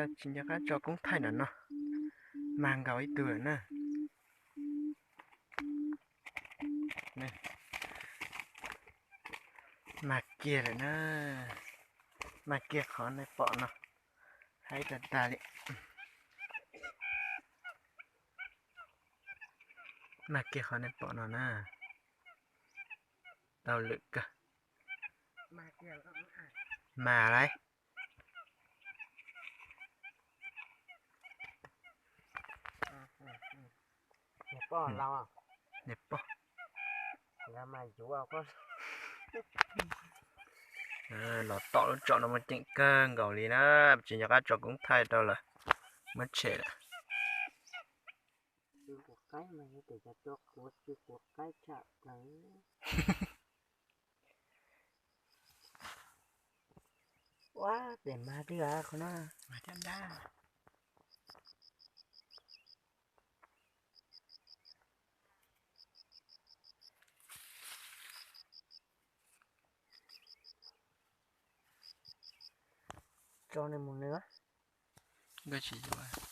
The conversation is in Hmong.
Tsis nco qab tso koob thaij nram no, mag nkaus ib tug lawm na. Mag kiag lawm na, mag kiag qhov nej pom no, haib tag tag li. Mag kiag qhov nej pom no na, tau lwm kawg. Mag lauj. Niam pog, los tom lub tsom no mas ceem kawg nkaus li na, tsis nco qab tso koob thaij rau lawm, muab tshem lawm. Ua tes mag twg a qhov no, mag caj dab. Tso nws mus nws, nkawd tsis yuav.